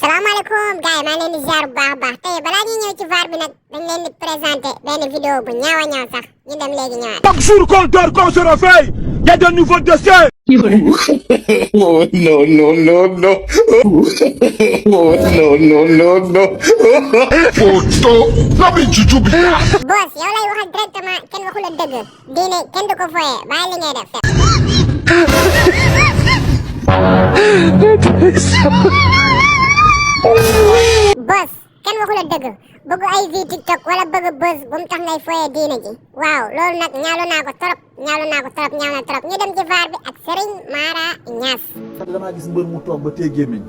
salaamaaleykum gars yi maa ngi leen di ziar bu baax a baax tey balaa ñuy ñëw ci VAR bi nag dañ leen di présenté benn vidéo bu ñaaw a ñaaw sax ñu dem léegi ñëwaat. Chaque jour qu'on dort, qu'on se réveille, il y a de nouveaux dossiers. Oh no no no no. Oh no no no no. Photo, la bi jujubi. boss yow lay waxal directement kenn waxu la dëgg diine kenn du ko foyee bàyyi li ngay def. boss kenn waxu la dëgg bëgg ay vie TikTok wala bëgg buzz bu mu tax ngay foyee diine ji waaw loolu nag ñaawlu naa ko trop ñaaw na trop ñu dem ci VAR bi ak Serigne Mara Niass. damaa gis mbër mu toog ba tey gémmiñ.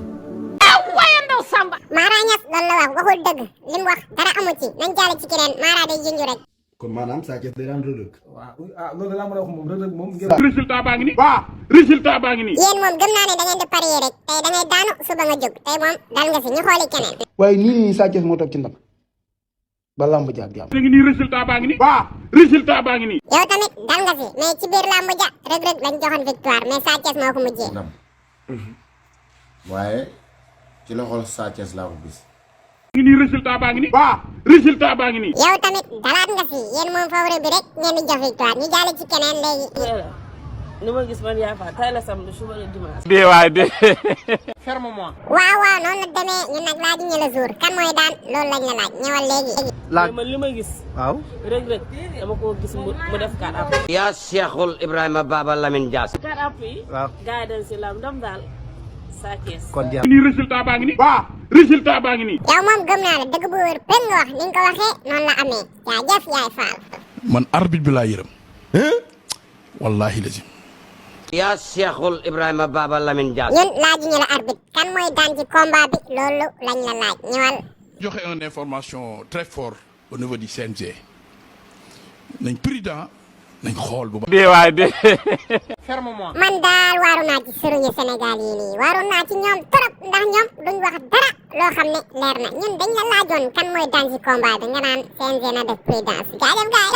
Mara Niass loolu la wax waxul dëgg li mu wax dara amu ci nañ jaale ci keneen Mara day junju rek. kon maanaam Sa Thiès day daan Reug Reug. waaw loolu laa mën a wax moom Reug Reug moom. résultat baa ngi nii. waaw résultat baa ngi nii. yéen moom gëm naa ne da ngeen di parier rek tey da ngay daanu suba nga jóg tey moom dal nga si ñu xooli keneen. waaye nii Sa Thiès moo toog ci ndam ba lamb jaag jàmm. da ngi nii résultat baa ngi nii. waaw résultat baa ngi nii. yow tamit dal nga si mais ci biir làmb ja Reug Reug lañ joxoon victoire mais Sa Thiès moo ko mujjee. ndam waaye ci loxol Sa Thiès laa ko gis. da ngi nii résultat baa ngi nii. waaw résultat baa ngi nii. yow tamit dalaat nga si yéen moom favori bi rek ngeen di jox victoire ñu jaale ci keneen léegi. ni ma gis man yaa fa tey la samedi suba la dimanche. dee waay dee. waaw noonu la demee ñun nag laaj ñu la jour kan mooy daan loolu lañ la laaj ñëwal léegi. mais man li ma gis. waaw. Reug Reug dama ko gis mu def 4 appuis. yaa Cheikhul Ibrahima Baba Lamine Dias. 4 appuis. waaw gars yi dañ si lam ndam daal Sa Thiès. kon da ngi nii résultat baa ngi nii. waaw résultat baa ngi nii. yow moom gëm naa la dëgg bu wér pen nga wax ni nga ko waxee noonu la amee jaajëf yaay faal. man arbitre bi laa yërëm. wallahi lazim. yaa Cheikhul Ibrahima Baba Lamine Dias. ñun laajuñu la arbitre kan mooy daan ci combat bi loolu lañ la laaj ñëwal. joxe une information très forte au niveau du CNG. nañ prudent nañ xool bu baax. dee waay dee. man daal waaru naa ci sëriñu Sénégal yi nii waaru naa ci ñoom trop ndax ñoom duñ wax dara loo xam ne leer na ñun dañ la laajoon kan mooy daan ci combat bi nga naan CNG na def prudence jaajëf gaay